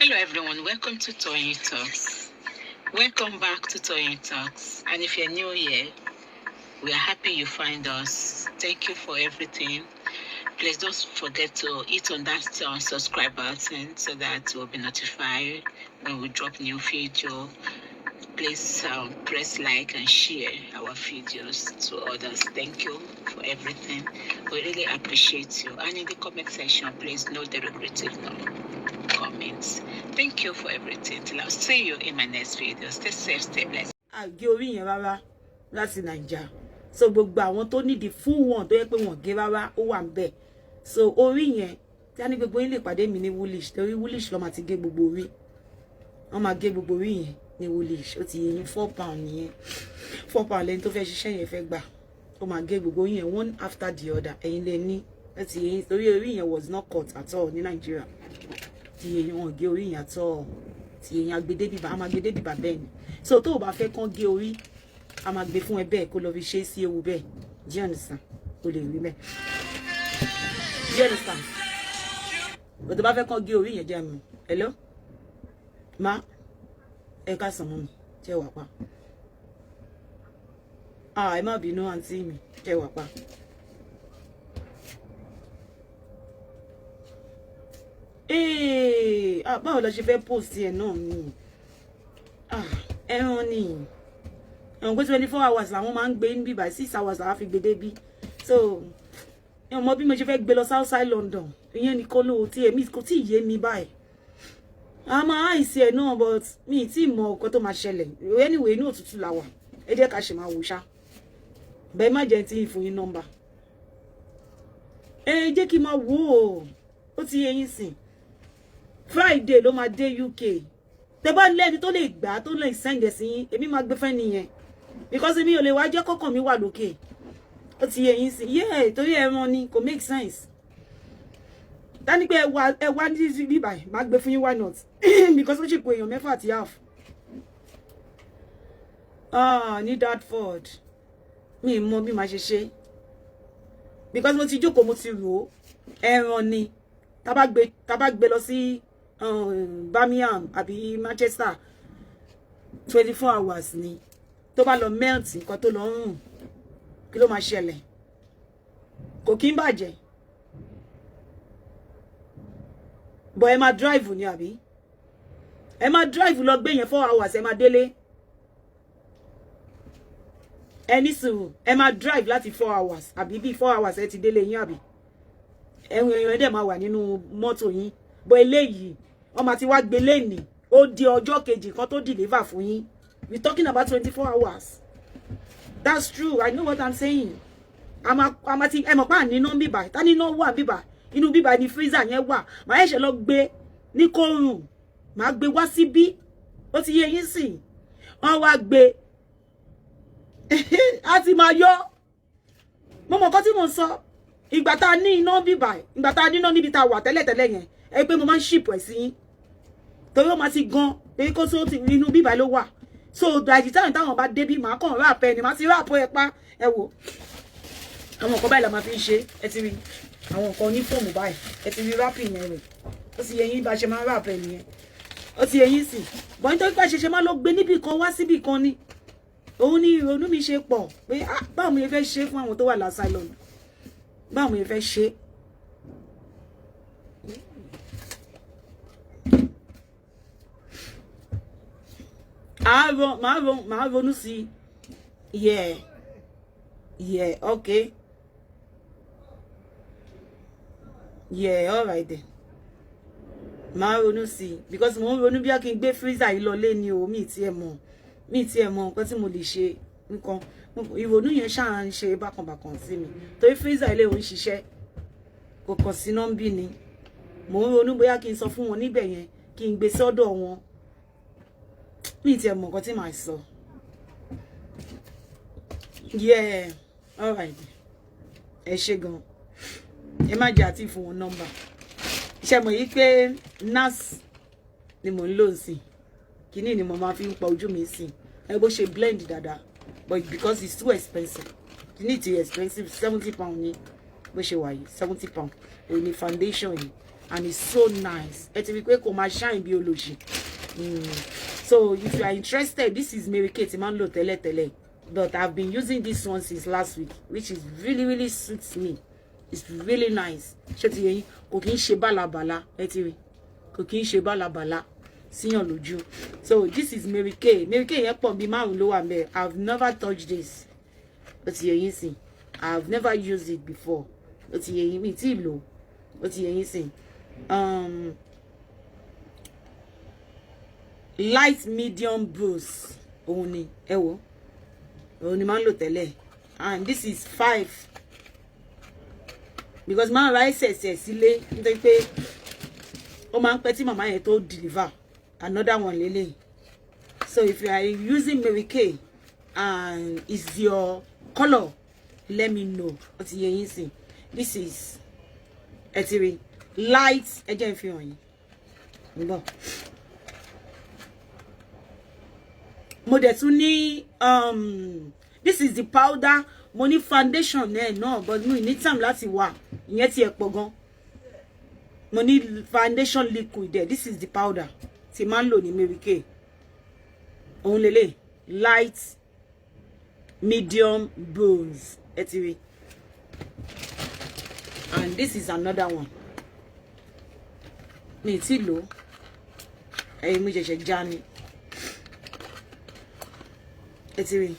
Hello everyone, welcome to Toyeen Talks. Welcome back to Toyeen Talks. And if you're new here, we are happy you find us. Thank you for everything. Please don't forget to hit on that subscribe button so that you'll be notified when we drop new video. Please press like and share our videos to others. Thank you for everything. We really appreciate you. And in the comment section, please no derogative no comments. Thank you for everything. Till I'll see you in my next video. Stay safe, stay blessed. Àgé orí yẹn rárá láti Naija. So gbogbo àwọn tó nídìí fún wọn tó yẹ pé wọn gé rárá, ó wà ń bẹ̀. So orí yẹn tí a ní, gbogbo yín lè pàdé mi ní Woolwich, torí Woolwich ló máa ti gé gbogbo orí. Wọ́n máa gé gbogbo orí yẹn ní Woolwich. Ó ti yẹ yín, £4 nìyẹn. £4 lẹni tó fẹ́ ṣiṣẹ́ yẹn fẹ́ gbà. Ó máa gé gbogbo orí yẹn one after the other. Ẹ̀yin lè ní, ó ti yẹ yín, torí orí yẹn was not cut at all ní Nàìjíríà. Ti yẹ yín, wọn gé orí yẹn at all. Ti yẹ yín, agbede bíbá, a máa gbé dé bíbá bẹ́ẹ̀ ni. So tó o bá fẹ́ kán gé orí, a máa gbé fún ẹ bẹ́ẹ̀, kó lọ fi ṣe é sí ewu bẹ́ẹ̀. Do you understand? O lè rí bẹ́ẹ̀. Do you understand? O tó bá fẹ́ kán gé orí yẹn, jẹ́ mi. Hello ma, ẹ ká sàn mọ́ mi, jẹ́ wà pa. Ah, ẹ má bínú, àǹtí mi, jẹ́ wà pa. Ee, ah, báwo la ṣe fẹ́ post ẹ̀ náà ni? Ah, ẹran ni ẹ̀wọ̀n pé 24 hours làwọn máa ń gbé níbí by 6 hours làwọn fi gbé débí. So ẹ̀wọ̀n mọ bí mo ṣe fẹ́ gbé lọ south side London. Ìyẹn nìkan ló tí èmi kò tí ì yé mi báyìí. A máa àìsí ẹ̀ náà, but mi ì tí ì mọ nǹkan tó máa ṣẹlẹ̀. Anyway, inú òtútù la wà, ẹ jẹ́ ká ṣe máa wò ṣá. Bẹ́ẹ̀ má jẹ́ tí ì fún yín nọ́mbà, ẹ jẹ́ kí n máa wò ó. Ó ti yé yín sìn, Friday ló máa dé UK. Tẹ bá lẹ́ni tó lè gbà, tó lè send ẹ̀ sí yín, èmi máa gbé fẹ́ nìyẹn, because èmi ò lè wá jẹ́ kọ́kàn mi wà lókè. Ó ti yé yín sí, yeah, torí ẹran ni, kò make sense. Dání pé ẹ wá ní bíbà, máa gbé fún yín, why not? Because ó sì kó èèyàn mẹ́fà àti half. Ah, ní Dartford, mi mọ bí màá ṣe ṣe, because mo ti jókòó, mo ti rò ó. Ẹran ni, tá bá gbé lọ sí Birmingham àbí Manchester, 24 hours ni. Tó bá lọ melt, nǹkan tó lọ ń rùn, kí ló máa ṣẹlẹ̀? Kò kí ń bàjẹ́ bọ̀. Ẹ máa drive ni, àbí ẹ máa drive lọ gbé yẹn, 4 hours, ẹ máa délé. Ẹ ní sùúrù, ẹ máa drive láti 4 hours, àbí bíi 4 hours, ẹ ti délé yín, àbí ẹ̀wọ̀n èèyàn dẹ̀ máa wà nínú mọ́tò yín. Bọ̀ eléyìí, wọ́n máa ti wá gbé lénìí, ó di ọjọ́ kejì kan tó deliver fún yín. We talking about 24 hours. That's true, I know what I'm saying. A máa ti ẹ mọ̀ pé àníná bíbà tá níná wà bíbà, inú bíbà ni freezer yẹn wà. Màá ẹ̀ṣẹ̀ lọ gbé ní kórùn, màá gbé wá síbí. Ó ti yé yín sìn, wọ́n wá gbé, á ti máa yọ. Mo mọ̀ nǹkan tí mo sọ. Ìgbà tá a ní iná bíbà, ìgbà tá a níná níbi tá a wà tẹ́lẹ̀tẹ́lẹ̀ yẹn, ẹ pé mo máa ń ship ẹ̀ sí yín, torí ó máa ti gan pé kó tó ti inú bíbà ló wà. So by the time táwọn bá débí, màá kàn wrap ẹ ni, màá ti wrap ẹ pa. Ẹ wò, àwọn nǹkan báyìí la máa fi ń ṣe. Ẹ ti rí àwọn nǹkan onífóòmù báyìí, ẹ ti rí wrapping yẹn rẹ̀. Ó ti yẹ yín, bá ṣe máa wrap ẹ nìyẹn. Ó ti yẹ yín sì bọ́n, nítorí pé àṣẹṣe máa lọ gbé níbì kan wá síbì kan ni, òun ní ìrònú mi ṣe pọ̀ pé, ah, báwo mo fẹ́ ṣe fún àwọn tó wà l'asylum? Báwo mo fẹ́ ṣe? Màá ronú sí i. Yeah, okay, yeah, all right then. Màá ronú sí i, because mo ń ronú bí a kí n gbé freezer yìí lọ lé ní o. Mi tiẹ̀ mọ̀ nǹkan tí mo lè ṣe. Nǹkan ìrònú yẹn ṣáà ń ṣe bákanbàkan sí mi, torí freezer ilé òun ṣiṣẹ́, kò kàn sí nọ́mbì ni. Mò ń ronú bóyá kí n sọ fún wọn níbẹ̀ yẹn, kí n gbé sọ́dọ̀ wọn. Mi tiẹ̀ mọ̀ nǹkan tí màá sọ. Yeah, all right, ẹ ṣe gan. Ẹ má jẹ́ àti fún wọn nọ́mbà. Ṣe mọ̀ yí pé NARS ni mò ń lò sí kíní ni mo máa fi ń pa ojú mi sí. Ẹ bó ṣe blend dáadáa, but because it's too expensive, kíní ti expensive, £70 ni bó ṣe wà yìí, £70 èyí ni foundation yìí. And it's so nice. Ẹ ti rí i pé kò máa shine bí olóṣì. So if you are interested, this is Mary Kay tí máa ń lò tẹ́lẹ̀tẹ́lẹ̀, but I've been using this one since last week, which is really, really suits me. It's really nice. Ṣé ti yé yín? Kò kí ń ṣe bálabàla. Ẹ ti rí, kò kí ń ṣe bálabàla síyàn lójú. So this is Mary Kay. Mary Kay yẹn pọ̀, bí márùn ló wà mẹ́ẹ̀. I've never touched this. Ó ti yé yín sìn? I've never used it before. Ó ti yé yín? Mi tí ì lò. Ó ti yé yín sìn? Light medium bronze, òun ni. Ẹ wo, òun ni máa ń lò tẹ́lẹ̀. And this is five, because máa ń ra ẹsẹ̀ẹsẹ̀ sílé nítorí pé ó máa ń pẹ́ tí màmá yẹn tó deliver. Another one lélẹ̀. So if you are using Mary Kay and is your colour, let me know. Ó ti yé yín sìn? This is, ẹ ti rí, light. Ẹ jẹ́ n fi hàn yín ń bọ̀. Mo dẹ̀ tún ní, this is the powder. Mo ní foundation náà náà, but mo ní time láti wà. Ìyẹn ti ẹ̀ pọ̀ gan. Mo ní foundation liquid there. This is the powder tí máa ń lò ní Mary Kay. Òun lélẹ̀, light medium bronze. Ẹ ti rí. And this is another one, mi ti lò. Ẹ̀yin, mo ṣẹ̀ṣẹ̀ já ni. Ẹ ti rí,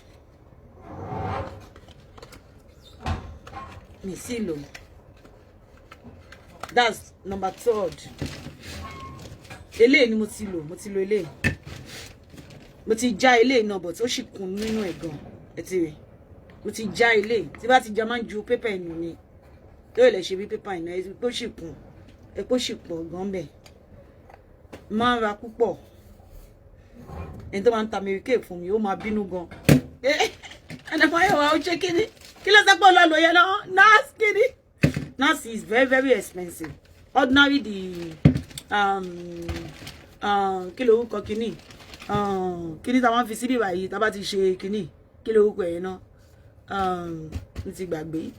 mi sì lò. That's number third. Eléyìí ni mo ti lò. Mo ti lò eléyìí, mo ti já eléyìí náà, but ó sì kún nínú ẹ̀ gan. Ẹ ti rí, mo ti já eléyìí. Tí bá ti já, máa ń ju pépà inú ni yóò lè ṣe bí pépà iná. Ẹ pé ó sì kún, ẹ pé ó sì pọ̀ gan bẹ́ẹ̀. Máa ń ra púpọ̀. Ẹni tó máa ń ta Mary Kay fún mi, ó máa bínú gan. Ẹnìkan ó ṣe kíni? Kí ló sọ pé ó lọ lò yẹn náà? NARS kíni? NARS is very, very expensive. Ordinary, the kí ló orúkọ kíní, kíní tá a máa ń fi síbí báyìí tá a bá ti ṣe kíní? Kí ló orúkọ yẹn náà? N ti gbàgbé.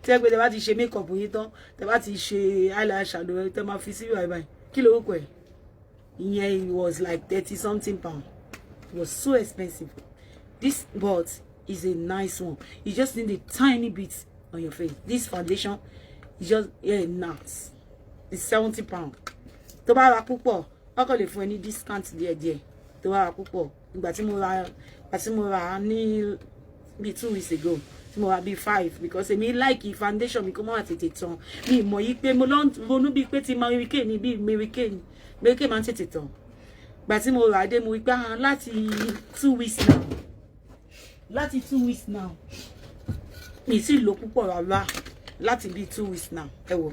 Tí ẹ pé tẹ bá ti ṣe make up yín tán, tẹ bá ti ṣe eyelash shadow, tẹ máa fi síbí báyìí, kí ló orúkọ ẹ ìyẹn? It was like 30 something pound. It was so expensive. This but is a nice one. You just need a tiny bit on your face. This foundation is just, yeah, nuts. It's £70. Tó bá ra púpọ̀, wọ́n kàn lè fún ẹ ní discount díẹ̀díẹ̀ tó bá ra púpọ̀. Ìgbà tí mo ra ní bíi 2 weeks ago, tí mo ra bíi five, because èmi like foundation mi kó má wà tètè tán. Mi mọ̀ yí pé mo lọ ń ronú bíi pé ti Mary Kay ni, bíi Mary Kay ni. Mary Kay máa ń tètè tán. Ìgbà tí mo rà á dé, mo rí pé, ah, láti 2 weeks now, láti 2 weeks now, mi sì lò púpọ̀ rárá. Láti bíi 2 weeks now, ẹ wò,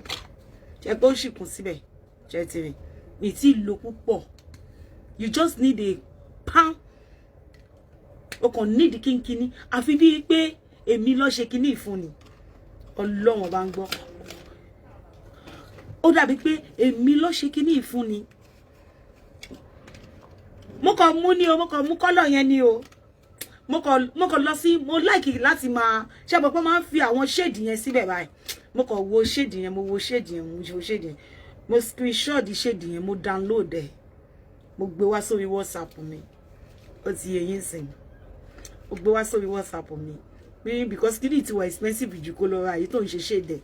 ṣe pé ó sì kún síbẹ̀. Ṣe ti rìn? Mi tí lò púpọ̀. You just need a pound. O kàn need kínkínní, àfi bíi pé èmi ló ṣe kíní ìfúnni. Ọlọ́wọ́n bá ń gbọ́, ó dàbí pé èmi ló ṣe kíní ìfúnni. Mo kàn mú ní o, mo kàn mú colour yẹn ní o. Mo kàn lọ sí, mo like láti máa ṣe àpò pé máa ń fi àwọn shade yẹn síbẹ̀ báyìí. Mo kàn wo shade yẹn, mo wo shade yẹn, mo wo shade yẹn, mo screenshot shade yẹn, mo download ẹ̀, mo gbé wá sórí WhatsApp mi. Ó ti yé yín sìn? Mo gbé wá sórí WhatsApp mi bí, because kí ni ti wà expensive jù kó lọ ra èyí tó ń ṣe shade ẹ̀.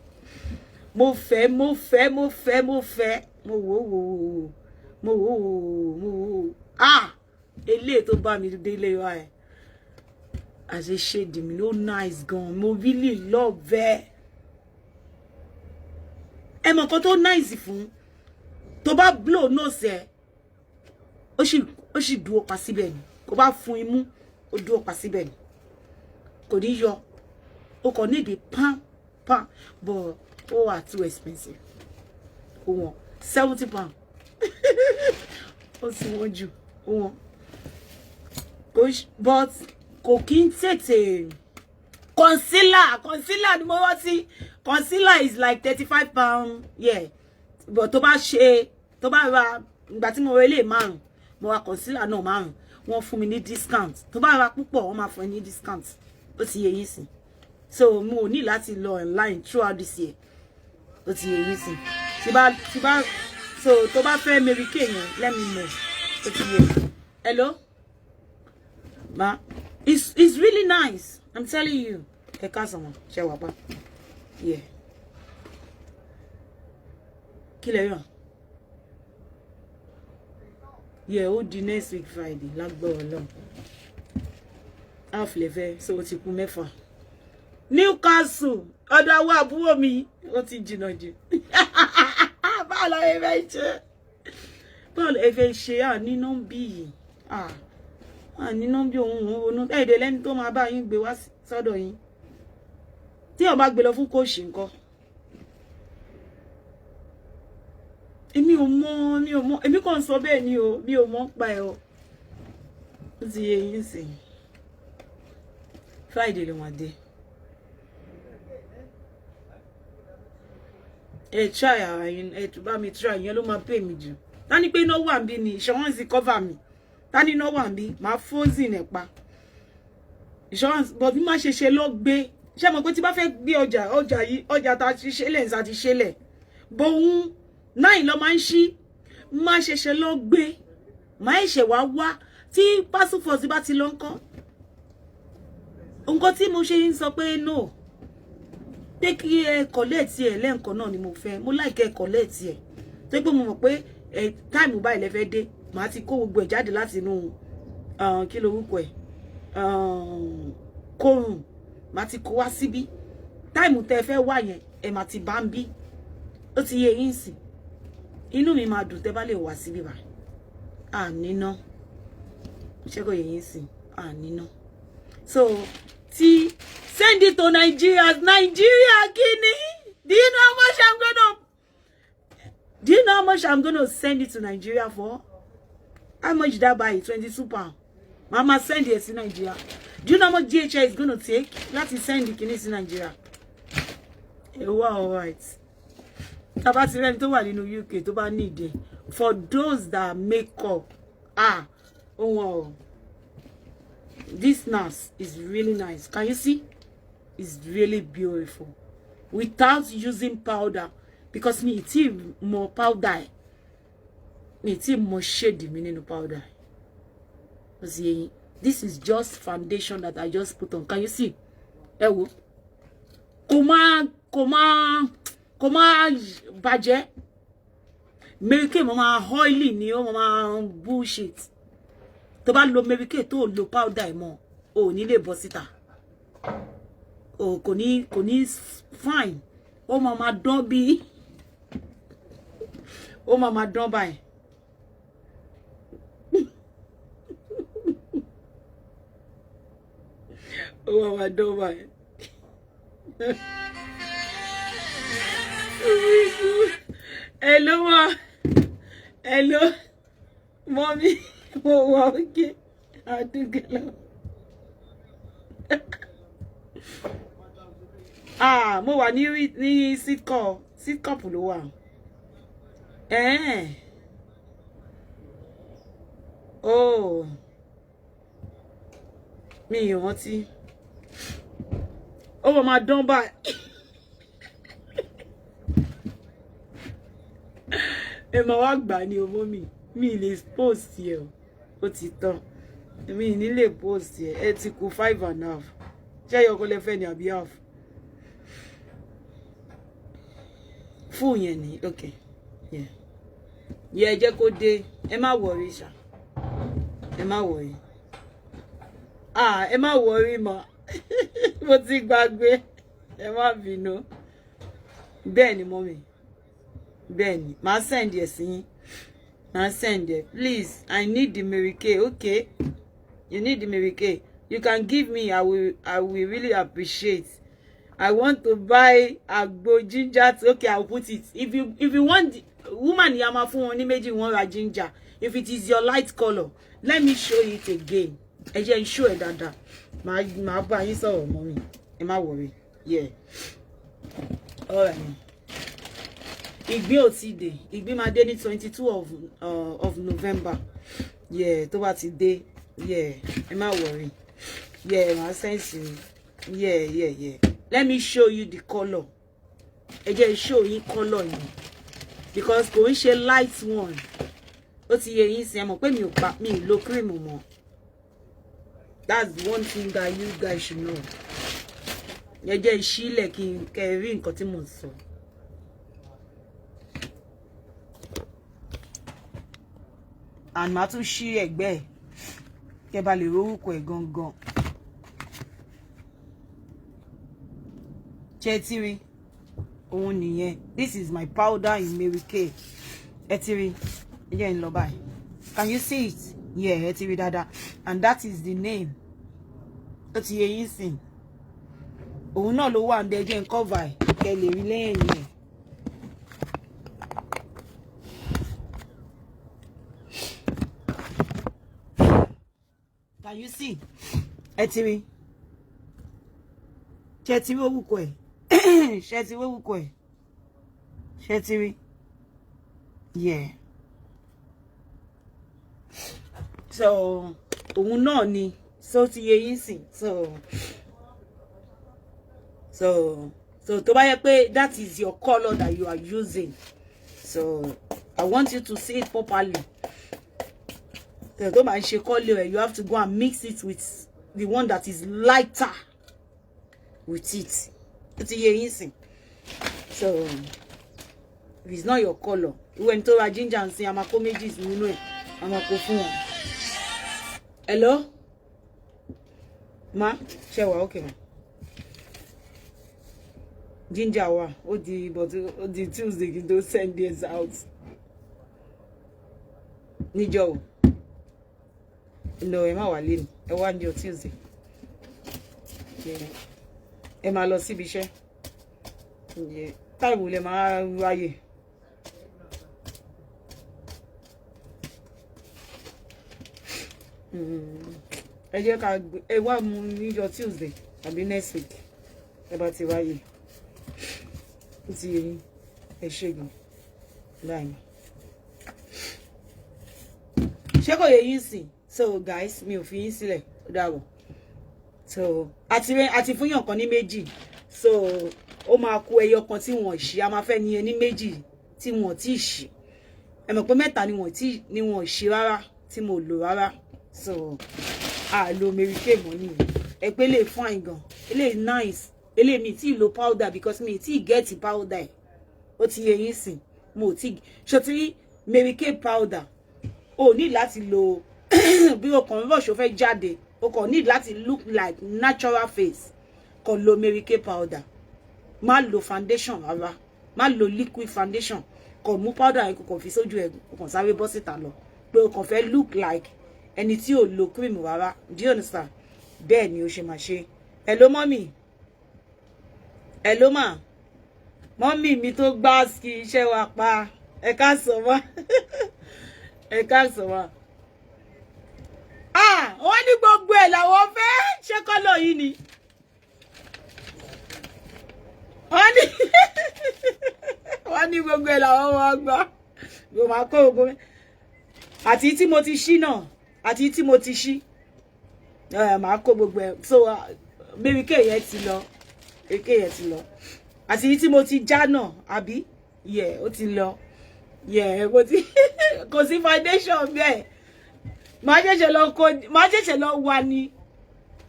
Mo fẹ́, mo fẹ́, mo fẹ́, mo fẹ́, mo wò wò wò, mo wò wò, mo wò wò. Ah, eléyìí tó bá mi délé wa ẹ̀ àṣẹ shade mi ló nice gan. Mo really love ẹ. Ẹ mọ̀ nǹkan tó nice fún, tó bá blow nose ẹ, ó sì dúró pa síbẹ̀ ni. Kó bá fún imú, ó dúró pa síbẹ̀ ni, kò ní yọ. Ó kàn ní ìdí pam pam, but ó wà too expensive. Ó wọ́n, £70. Ó sì wọ́n jù, ó wọ́n kò, but kò kí ń tètè. Concealer, concealer ni mo rántí. Concealer is like £35, yeah, but tó bá ṣe, tó bá ra, ìgbà tí mo ra ilé márùn, mo ra concealer náà márùn, wọ́n fún mi ní discount. Tó bá ra púpọ̀, wọ́n máa fún ẹ ní discount. Ó ti yé yín sìn? So mo ò ní láti lọ online throughout this year. Ó ti yé yín sìn? Tí bá so tó bá fẹ́ Mary Kay yẹn, let me know. Ó ti yẹ. Hello ma, it's really nice, I'm telling you. Ẹ káàsán wọn, ṣe wà pa? Yeah, kí lẹ yàn? Yeah, ó di next week Friday lágbára Ọlọ́run. Half lè fẹ́, so ó ti kú mẹ́fà. Newcastle, ọ̀dọ̀ àwọn àbúrò mi, ó ti jìnnà jù. Báwo la ẹ fẹ́ ṣe? Báwo la ẹ fẹ́ ṣe? À ní nọ́mbì yìí, à ní nọ́mbì. Òun òun ronú ẹ̀ẹ́dẹ̀ lẹ́ni tó máa bá yín gbé wá sọ́dọ̀ yín. Tí ó bá gbé lọ fún coach ńkọ́? Èmi ò mọ̀, mi ò mọ̀. Èmi kàn sọ bẹ́ẹ̀ ni o, mi ò mọ̀ pa ẹ̀ o. Ó ti yé yín sí. Friday ló máa dé. Ẹ try ara yín, ẹ tún bá mi try. Yẹn ló máa pè mí jù. Tani pé iná wà ń bí ni insurance cover mi. Tani iná wà ń bí, máa frozen ẹ̀ pa insurance. But bí má ṣe ṣe ló gbé. Ṣé mo pé tí bá fẹ́ gbé ọjà, ọjà yìí, ọjà tá a ti ṣe lẹ̀ ń sa ti ṣe lẹ̀ bóun náà lọ máa ń ṣí, má ṣe ṣe lọ gbé, má ṣe wá wá tí parcel force bá ti lọ ńkọ́. Nǹkan tí mo ṣe ń sọ pé no, pé kí ẹ collect ẹ lẹ́ǹkan náà ni mo fẹ́. Mo like ẹ collect ẹ tó pé mo mọ̀ pé ẹ time báyìí lẹ fẹ́ dé, màá ti kó gbogbo ẹ̀ jáde láti inú kí lorúkọ ẹ̀, kórùn, màá ti kó wá síbí. Time tẹ́ fẹ́ wá yẹn, ẹ máa ti bá ń bí. Ó ti yé yín sìn. Inú mi máa dùn tẹ́ bá lè wá síbí bá à níná. Ṣé kò yé yín sìn? À níná. So tí send it to Nigeria. Nigeria kini? Do you know how much I'm gonna send it to Nigeria for? How much did I buy it? £22. Mama, send it to Nigeria. Do you know how much DHL is gonna take láti send kini sí Nigeria? Ẹ wá, alright, tá bá ti rẹ́ni tó wà nínú UK tó bá need ẹ̀, for those that make up, ah, oh wow, this nurse is really nice. Can you see? It's really beautiful without using powder, because mi tí mọ powder ẹ̀, mi tí mọ shade mi nínú powder ẹ̀. Ó sì yé yín. This is just foundation that I just put on. Can you see? Ẹ wo, kò má bàjẹ́. Mary Kay mo máa oily ni, ó máa bullshit. Tó bá lo Mary Kay, tó lo powder ẹ̀ mọ́, o ò ní lè bọ́ síta o. Kò ní fine. Ó máa máa dán bí, ó máa máa dán báyìí. Ó máa máa dán báyìí. Hello ma, hello mommy, mo wà òkè àdúgbò lọ. Ah, mo wà ní sitcom, sitcom ló wà. Eh. Oh, mi ò rántí. Ó wọ́n máa dán báyìí. Ẹ máa wá gbà ní owó mi. Mi lè post ẹ o, ó ti tán. Mi ní lè post ẹ. Ẹ ti kù 5.5. Ṣé ẹyọ kó lè fẹ́ ni àbí half fún yẹn ni? Ok, yeah, yẹ jẹ́ kó dé. Ẹ má worry ṣá, ẹ má worry. Ah, ẹ má worry mọ́, mo ti gbàgbé, ẹ má bínú. Bẹ́ẹ̀ ni mummy, bẹ́ẹ̀ ni, màá send ẹ̀ sí yín, màá send ẹ̀. Please, I need the Mary Kay. Okay, you need the Mary Kay, you can give me. I will really appreciate. I want to buy agbo ginger. Okay, I will put it. If you want the, woman yìí, a máa fún wọn ní méjì, wọ́n ra ginger. If it is your light colour, let me show it again. Ẹ jẹ́ n show ẹ̀ dáadáa. Màá bá yín sọ̀rọ̀ mọ́ mi, ẹ má worry. Yeah, alright. Ìgbín ò ti dé. Ìgbín máa dé ní 22 of November. Yeah, tó bá ti dé, yeah, ẹ má worry. Yeah, màá send. Yeah, let me show you the colour. Ẹ jẹ́ show yín colour yìí. Because kò ń ṣe light one. Ó ti yé yín sí. Ẹ mọ̀ pé mi ò pa, mi ò lo cream mọ́. That's one thing that you guys should know. Ẹ jẹ́ ìṣílẹ̀ kí n kẹ́ rí nǹkan tí mò ń sọ. And màá tún ṣí ẹ̀gbẹ́ ẹ̀ kẹ́ bá lè rorúkọ ẹ̀ gangan. Ṣé ti rí? Òun nìyẹn. This is my powder in Mary Kay. Ẹ ti rí? Ẹ jẹ́ n lọ báyìí. Can you see it? Yeah, ẹ ti rí dáadáa. And that is the name. Ó ti yé yín sìn. Òun náà ló wà ní, ẹ jẹ́ n cover ẹ̀ kẹ́ lè rí lẹ́yìn ẹ̀. Can you see? Ẹ ti rí? Ṣé ti rí orúkọ ẹ̀? Ṣé ti rí orúkọ ẹ̀? Ṣé ti rí? Yeah. So òun náà ni. So ti yé yín sìn. So tó bá yẹ pé that is your color that you are using. So I want you to see it properly. So tó máa ń ṣe color ẹ̀, you have to go and mix it with the one that is lighter with it. Ó ti yé yín sìn. So if it's not your color, irú ẹni tó ra ginger ń sin, a máa kó méjì nínú ẹ̀, a máa kó fún wọn. Hello? Ma, ṣe wà okay ma? Ginger wà, ó di, but ó di Tuesday kí n tó send this out. Níjọ́ o. No, ẹ má wà lẹ́nu, ẹ wá ní Tuesday. Ẹ máa lọ síbi iṣẹ́. Táìwò lẹ máa ráyè. Ẹ jẹ́ ká ẹ wá mu níjọ́ Tuesday àbí next week. Ẹ bá ti ráyè. Ó ti yé yín. Ẹ ṣé gan. Bye. Ṣé kò yé yín sìn? So guys, mi ò fi yín sílẹ̀. Ó dàbọ̀. So àti fún yàn kan ní méjì. So ó máa kó ẹyọ kan tí wọ́n ṣí. A máa fẹ́ ní ẹni méjì tí wọ́n ti ṣí. Ẹ mọ̀ pé mẹ́ta ni wọ́n ti ni wọ́n ṣí rárá tí mo lò rárá. So a lo Mary Kay mọ́ nìyẹn. Ẹ pé lè fine gan. Eléyìí nice. Eléyìí mi tí lo powder because mi tí get powder ẹ̀. Ó ti yé yín sìn. Mo ti ṣó ti Mary Kay powder. O ní láti lo bí o kàn rush o fẹ́ jáde. O kàn need láti look like natural face. Kàn lo Mary Kay powder. Má lo foundation rárá. Má lo liquid foundation. Kàn mú powder yẹn, kò kàn fi sójú ẹ, kò kàn sáré bọ́ síta lọ. Pé o kàn fẹ́ look like ẹni tí ò lo cream rárá. Do you understand? Bẹ́ẹ̀ ni o ṣe máa ṣe. Hello mọ́mì. Hello ma. Mọ́mì mi tó gbá ski iṣẹ́ wa pa. Ẹ káàsán wá. Ẹ káàsán wá. Ah, wọ́n ní gbogbo ẹ̀ làwọn fẹ́. Ṣé colour yìí ni? Wọ́n ní gbogbo ẹ̀ làwọn máa gbà. Mo máa kó gbogbo mi. Àti tí mo ti ṣí náà, àti tí mo ti ṣí. Ẹ máa kó gbogbo ẹ̀. So Mary Kay yẹn ti lọ. Mary Kay yẹn ti lọ. Àti tí mo ti já náà, àbí? Yeah, ó ti lọ. Yeah, kò sí foundation bẹ́ẹ̀. Màá ṣẹ̀ṣẹ̀ lọ kó, màá ṣẹ̀ṣẹ̀ lọ wá ní.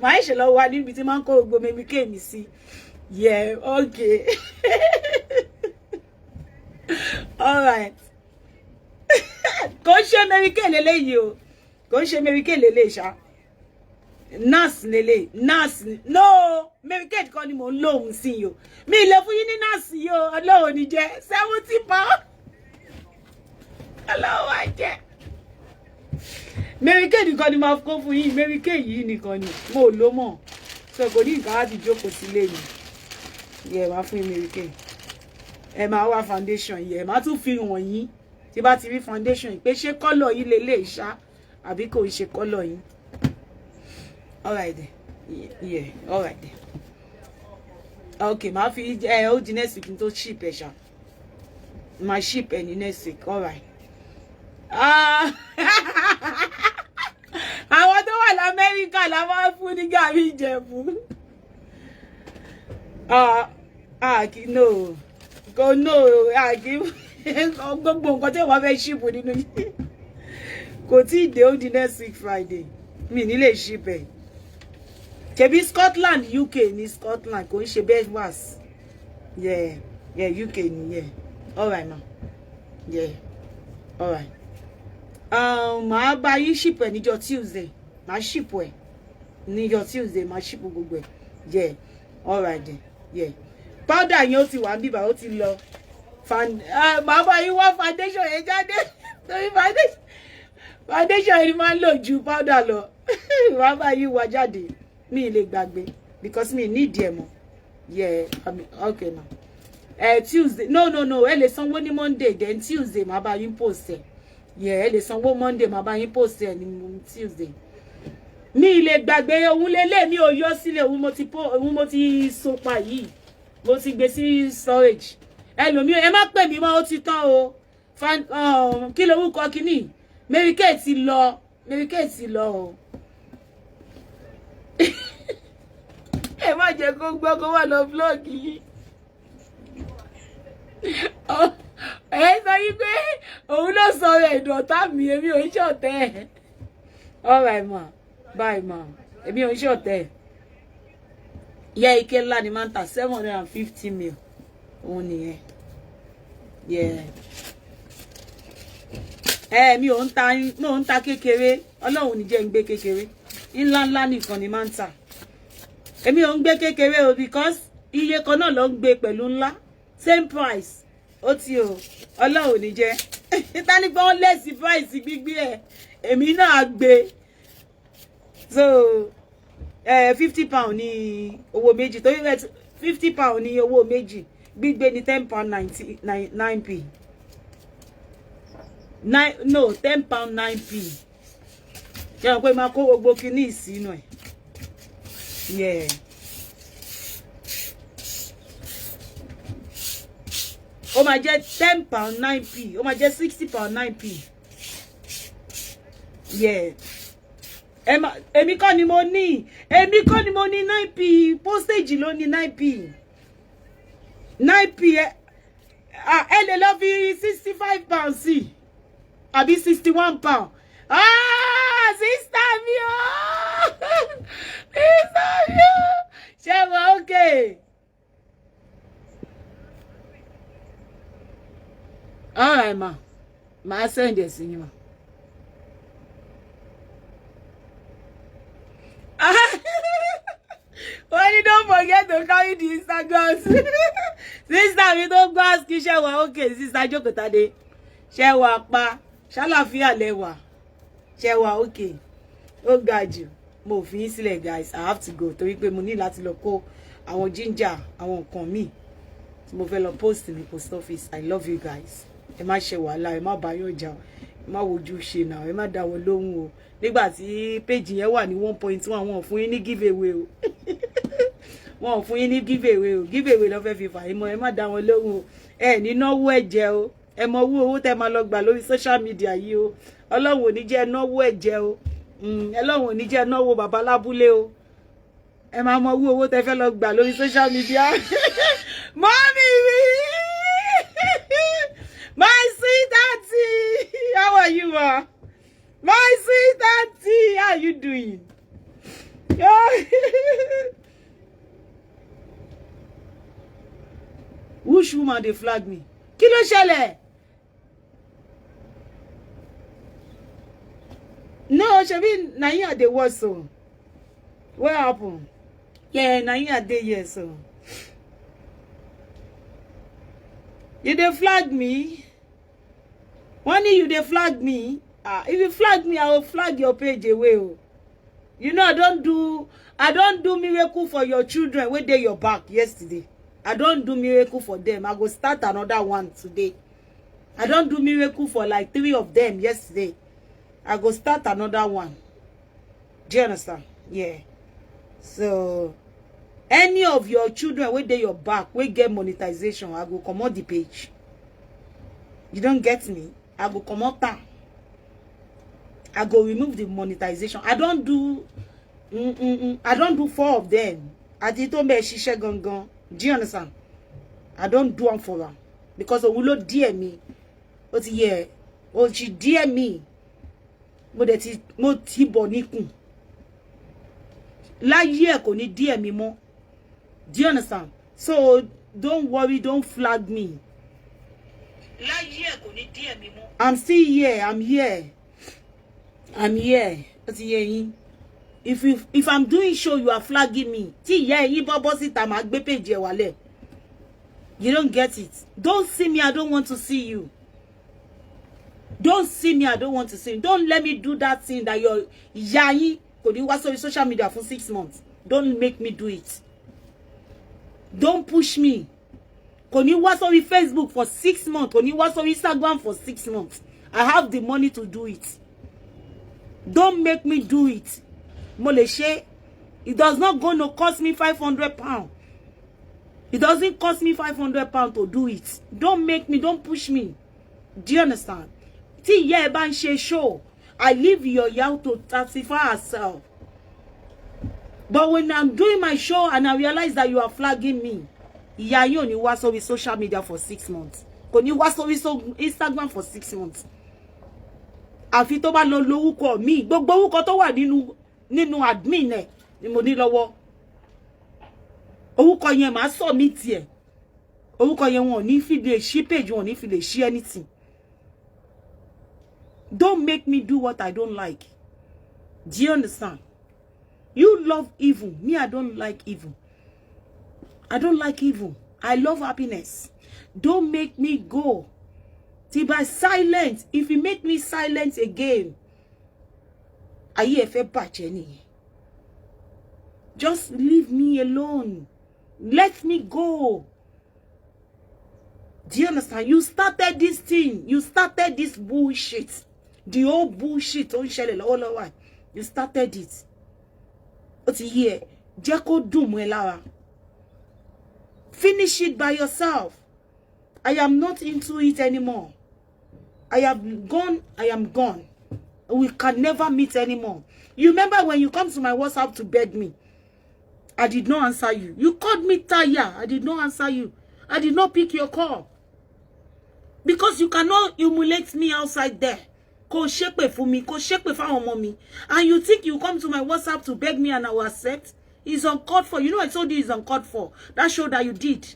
Màá ṣẹ̀ṣẹ̀ lọ wá níbi tí máa ń kó gbogbo Mary Kay mi sí. Yeah, okay. All right. Kò ń ṣe Mary Kay leléyìí o. Kò ń ṣe Mary Kay leléyìí ṣá. NARS lélẹ̀, NARS. No, Mary Kay kọ́ ni mò ń lóhùn sí yìí o. Mi lè fún yín ní NARS yìí o. Ọlọ́run ní jẹ́ £70. Ọlọ́run á jẹ́. Mary Kay nìkan ni máa kó fún yín. Mary Kay yìí nìkan ni mo lò mọ̀. So kò ní nǹkan láti jókòó sílé mi. Yẹ máa fún yín Mary Kay. Ẹ máa wá foundation yìí. Ẹ máa tún fi wọ̀n yín. Tí bá ti rí foundation yìí pé ṣé colour yìí lè lè ṣá àbí kò ń ṣe colour yìí. All right then. Yeah, all right then. Okay, màá fi ẹ ó di next week n tó ship ẹ ṣá. Màá ship ẹ ní next week. All right. Ah. Àwọn tó wà l'Amẹ́ríkà la máa ń fún ní gàrí Ìjẹ̀bú. Ah, ah, kì no. Kò no, ah, kì. Gbogbo nǹkan tí wọ́n fẹ́ ship nínú yìí kò tí ì dé. Ó di next week Friday, mi ní lè ship ẹ̀. Ṣebí Scotland, UK ní Scotland, kò ń ṣe Belfast. Yeah, UK ni. Yeah, all right ma. Yeah, all right. Màá bá yín ship ẹ̀ níjọ́ Tuesday. Màá ship ẹ̀ níjọ́ Tuesday, màá ship gbogbo ẹ̀. Yeah, all right then. Yeah, powder yẹn, ó ti wà níbà, ó ti lọ. Màá bá yín wá foundation yẹn jáde, torí foundation yẹn ni máa ń lò ju powder lọ. Màá bá yín wá jáde, mi lè gbàgbé because mi nídìí ẹ̀ mọ́. Yeah, I mean, okay ma. Tuesday, no, no, no, ẹ lè sanwó ní Monday, then Tuesday màá bá yín post ẹ. Yeah, ẹ lè sanwó Monday, màá bá yín post ẹ ní Tuesday. Mi lè gbàgbé òun lélẹ̀, mi ò yọ sílẹ̀. Òun mo ti so pa yìí, mo ti gbé sí storage. Ẹlòmíì, ẹ má pè mí mọ́, ó ti tán o. Kí lorúkọ kínní? Mary Kay ti lọ, Mary Kay ti lọ o. Ẹ má jẹ́ kó gbọ́, kó wà lọ blog yìí. Ẹ sọ yí pé òun ló sọ ẹ̀dọ̀tá mi. Èmi ò ń ṣọ̀tẹ̀ ẹ̀. All right ma, bye ma. Èmi ò ń ṣọ̀tẹ̀ ẹ̀. Yẹ, ike ńlá ni máa ń tà, 750 ml, òun nìyẹn. Yẹ, ẹ mi ò ń ta, mo ń ta kékeré. Ọlọ́run ní jẹ́ ń gbé kékeré, ńlá ńlá nìkan ni máa ń tà. Èmi ò ń gbé kékeré o, because iye kan náà ló ń gbé pẹ̀lú ńlá, same price. Ó ti o, Ọlọ́run ní jẹ́ tani pé wọ́n less price gbígbé ẹ̀, èmi náà gbé. So £50 ní owó méjì, torí rẹ £50 ní owó méjì, gbígbé ní £10.99 p, nine, no, £10.9p. Ṣé wọn pé máa kó gbogbo kinní sínú ẹ̀? Yeah. Ó máa jẹ́ £10.9p, ó máa jẹ́ £60.9p. Yeah, èmi kọ́ ni mo ní, èmi kọ́ ni mo ní 9p. Postage ló ní 9p, 9p. Ẹ ẹ lè lọ fi £65 sí, àbí £61. Ah, sister mi o, sister mi o, ṣé mo okay? All right ma, màá send ẹ̀ sí yín ma. Wọ́n ní don't forget to carry the Instagram. Sister mi tó gbọ́ kí, ṣe wà okay? Sister Jókòtadé, ṣe wà pa? Ṣàlàfíà lẹ́wà? Ṣe wà okay? Ó ga jù. Mo fi yín sílẹ̀ guys, I have to go, torí pé mo ní láti lọ kó àwọn ginger, àwọn nǹkan míì tí mo fẹ́ lọ post ní post office. I love you guys. Ẹ má ṣe wàhálà, ẹ má bá yóò jà, ẹ má wojú ṣe náà, ẹ má dá wọn lóhùn o. Nígbà tí péjì yẹn wà ní 1.1, wọn ò fún yín ní give away o, wọn ò fún yín ní give away o. Give away lọ́ fẹ́ fi fà yín mọ́. Ẹ má dá wọn lóhùn o. Ẹ ní náwó ẹ̀jẹ̀ o. Ẹ mọ owó, owó tẹ máa lọ gbà lórí social media yìí o. Ọlọ́run ò ní jẹ́ náwó ẹ̀jẹ̀ o. Ọlọ́run ò ní jẹ́ náwó bàbá lábúlé o. Ẹ máa mọ owó, owó tẹ fẹ́ lọ gbà lórí social media. Mummy mi, my sweet aunty, how are you ma? My sweet aunty, how are you doing? Which woman dey flag me? Kí ló ṣẹlẹ̀? No, ṣebí na him I dey watch. So what happen? Yeah, na him I dey here. So you dey flag me. Wọ́n ní you dey flag me. Ah, if you flag me, I will flag your page away o. You know I don do miracle for your children wey dey your back yesterday. I don do miracle for them. I go start another one today. I don do miracle for like three of them yesterday. I go start another one. Do you understand? Yeah. So any of your children wey dey your back wey get monetization, I go comot the page. You don get me? I go comot am. I go remove the monetization. I don do four of them. Àti tó ń bẹ ṣiṣẹ́ gangan. Do you understand? I don do am for am. Because òun ló díẹ̀ mi. Ó ti yẹ, ó ti díẹ̀ mi. Mo dẹ̀ ti, mo ti bọ̀ níkùn. Láyé ẹ̀, kò ní díẹ̀ mi mọ́. Do you understand? So don't worry, don't flag me. Láyé ẹ̀, kò ní díẹ̀ mi mọ́. I'm still here, I'm here. I'm here. Ó ti yé yín. If I'm doing show, you are flagging me. Tí ìyá ẹ̀yin bọ́ bọ́ síta, màá gbé page ẹ̀ wálẹ̀. You don't get it. Don't see me, I don't want to see you. Don't see me, I don't want to see you. Don't let me do that thing that your ìyá yín kò ní wá sórí social media fún 6 months. Don't make me do it. Don't push me. Kò ní wá sórí Facebook for 6 months. Kò ní wá sórí Instagram for 6 months. I have the money to do it. Don't make me do it. Mo lè ṣe. It does not gonna cost me £500. It doesn't cost me £500 to do it. Don't make me, don't push me. Do you understand? Tí ìyá ẹ bá ń ṣe show, I leave your ìyá to satisfy herself. But when I'm doing my show and I realize that you are flagging me, ìyá yín ò ní wá sórí social media for 6 months. Kò ní wá sórí Instagram for 6 months. Àfi tó bá lọ lórúkọ mi, gbogbo orúkọ tó wà nínú admin ẹ̀ ni mo ní lọ́wọ́. Orúkọ yẹn, màá sọ mí tiẹ̀. Orúkọ yẹn, wọn ò ní fi lè ṣí page, wọn ò ní fi lè ṣí anything. Don't make me do what I don't like. Do you understand? You love evil. Me, I don't like evil. I don't like evil. I love happiness. Don't make me go. Till by silent. If you make me silent again, ayé ẹ fẹ́ bàjẹ́ nìyẹn. Just leave me alone. Let me go. Do you understand? You started this thing. You started this bullshit. The whole bullshit tó ń ṣẹlẹ̀ lọ́wọ́lọ́wọ́. You started it. Ó ti yé ẹ. Jẹ́ kó dùn mọ́ ẹ lára. Finish it by yourself. I am not into it anymore. I have gone. I am gone. We can never meet anymore. You remember when you come to my WhatsApp to beg me? I did not answer you. You called me tire. I did not answer you. I did not pick your call. Because you cannot humiliate me outside there. Kó ṣépè fún mi, kó ṣépè fáwọn ọmọ mi. And you think you come to my WhatsApp to beg me and I will accept? It's uncalled for. You know I told you it's uncalled for. That show that you did.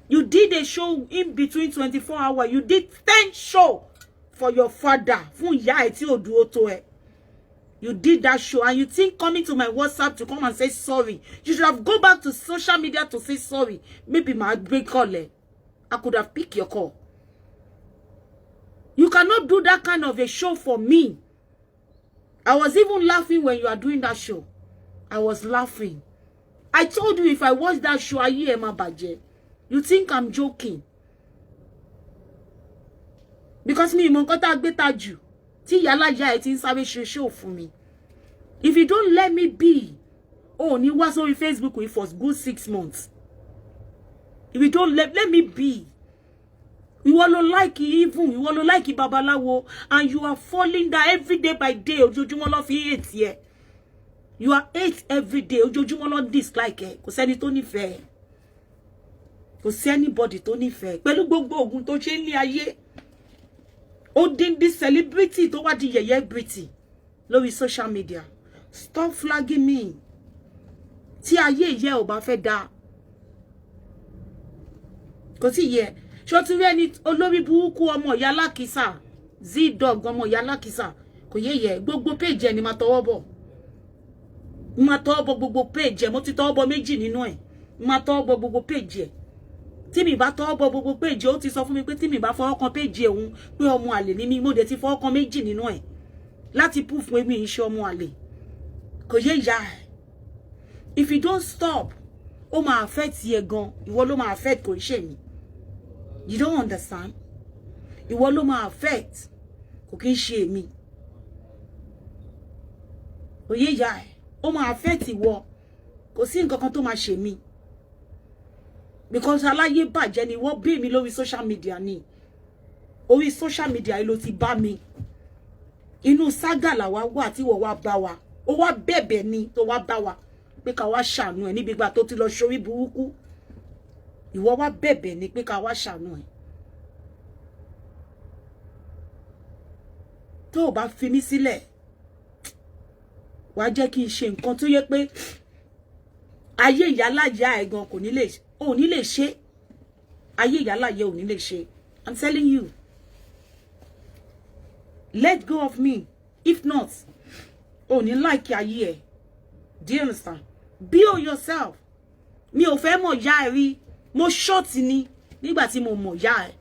You did a show in between 24 hours. You did 10 show for your father. Fún ìyá ẹ̀ tí ò dúró tó ẹ. You did that show and you think coming to my WhatsApp to come and say sorry. You should have go back to social media to say sorry. Maybe my break call. Eh? I could have picked your call. You cannot do that kind of a show for me. I was even laughing when you are doing that show. I was laughing. I told you if I watch that show, I hear my bàjẹ́. You think I'm joking? Because me, mo nǹkan tá gbé ta jù. Tí ìyá aláya ẹ̀ ti ń sáré ṣe show fún mi. If you don't let me be, oh, ní wá sórí Facebook yìí for good 6 months. If you don't let me be. Ìwọ ló like evil, ìwọ ló like babaláwo, and you are falling down every day by day. Ojoojúmọ́ ló fi hate ẹ. You are hate every day. Ojoojúmọ́ ló dislike ẹ. Kò sẹ́ni tó nífẹ̀ẹ́. Kò sí anybody tó nífẹ̀ẹ́. Pẹ̀lú gbogbo ogun tó ṣe ní ayé. Ó dín dín celebrity tó wá di yẹ̀yẹ́ brity lórí social media. Stop flagging me. Tí ayé ìyẹ́ ò bá fẹ́ dáa. Kò tí yẹ. Ṣó ti rí ẹni olórí burúkú, ọmọ ìyá alákìísà, Z-Dog, ọmọ ìyá alákìísà? Kò yé yẹ. Gbogbo page ẹ ni máa tọwọ́ bọ̀, máa tọwọ́ bọ̀ gbogbo page ẹ. Mo ti tọwọ́ bọ̀ méjì nínú ẹ̀. Máa tọwọ́ bọ̀ gbogbo page ẹ. Tí mi bá tọwọ́ bọ̀ gbogbo page, ó ti sọ fún mi pé tí mi bá fọwọ́ kan page òun, pé ọmọ àlè ní mi. Mo dẹ̀ ti fọwọ́ kan méjì nínú ẹ̀ láti proof pé mi ń ṣe ọmọ àlè. Kò yé ìyá ẹ. If you don't stop, ó máa affect yẹ gan. Ìwọ ló máa affect, kò ń ṣe mi. You don't understand. Ìwọ ló máa affect, kò kí ń ṣe èmi. Òye ìyá ẹ, ó máa affect ìwọ. Kò sí nǹkan kan tó máa ṣe mí, because aláyé bàjẹ́ ni wọ́n bí mi lórí social media ni. Orí social media yìí ló ti bá mi. Inú ságà làwa wà tí wọ́n wá bá wa. Ó wá bẹ̀bẹ̀ ni tó wá bá wa pé ká wá ṣàánú ẹ̀ níbi ìgbà tó ti lọ ṣorí burúkú. Ìwọ wá bẹ̀bẹ̀ ni pé ká wá ṣàánú ẹ̀. Tó o bá fi mí sílẹ̀, wàá jẹ́ kí n ṣe nǹkan tó yẹ pé ayé ìyáláyà ẹ̀ gan kò ní lè, ò ní lè ṣe. Ayé ìyáláyà ò ní lè ṣe. I'm telling you, let go of me. If not, ò ní like ayé ẹ̀. Do you understand? Be yourself. Mi ò fẹ́ mọ̀ ya ẹ̀ rí. Mo short ni nígbà tí mo mọ̀ ya ẹ̀.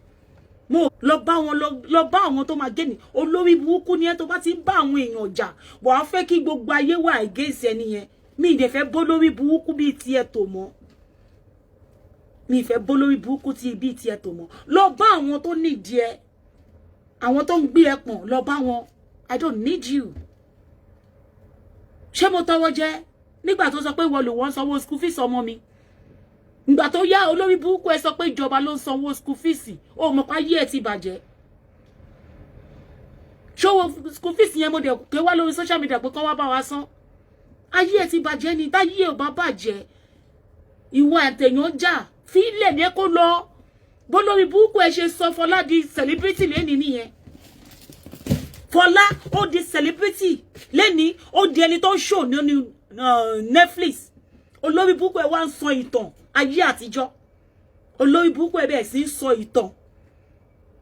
Mo lọ bá wọn, lọ bá àwọn tó máa gé ní. Olórí burúkú ni ẹ. Tó bá ti ń bá àwọn èèyàn jà, wàá fẹ́ kí gbogbo ayé wà against ẹni yẹn. Mi ì dẹ̀ fẹ́ bó lórí burúkú bíi tiẹ̀ tó mọ́. Mi ì fẹ́ bó lórí burúkú bíi tiẹ̀ tó mọ́. Lọ bá àwọn tó nídìí ẹ, àwọn tó ń gbé ẹ pọ̀n, lọ bá wọn. I don't need you. Ṣé mo tọwọ́ jẹ nígbà tó sọ pé wọ́n lò wọ́n sanwó school fees ọmọ mi? Ìgbà tó yá, olórí burúkú ẹ sọ pé ìjọba ló ń sanwó school fees. Ó mọ̀ pé ayé ẹ ti bàjẹ́. Ṣówó school fees yẹn, mo dẹ̀ ké wá lórí social media pé kọ́ wá bá wa san. Ayé ẹ ti bàjẹ́ ni. Táyé ò bá bàjẹ́, ìwọ àtẹ̀yàn jà fílẹ̀ ní kó lọ. Bó lórí burúkú ẹ ṣe sọ Fọlá di celebrity lẹ́ni nìyẹn. Fọlá ó di celebrity lẹ́ni, ó di ẹni tó ń show nínú Netflix. Olórí burúkú ẹ wá ń sọ ìtàn ayé àtijọ́. Olórí burúkú ẹ bẹ̀rẹ̀ sí ń sọ ìtàn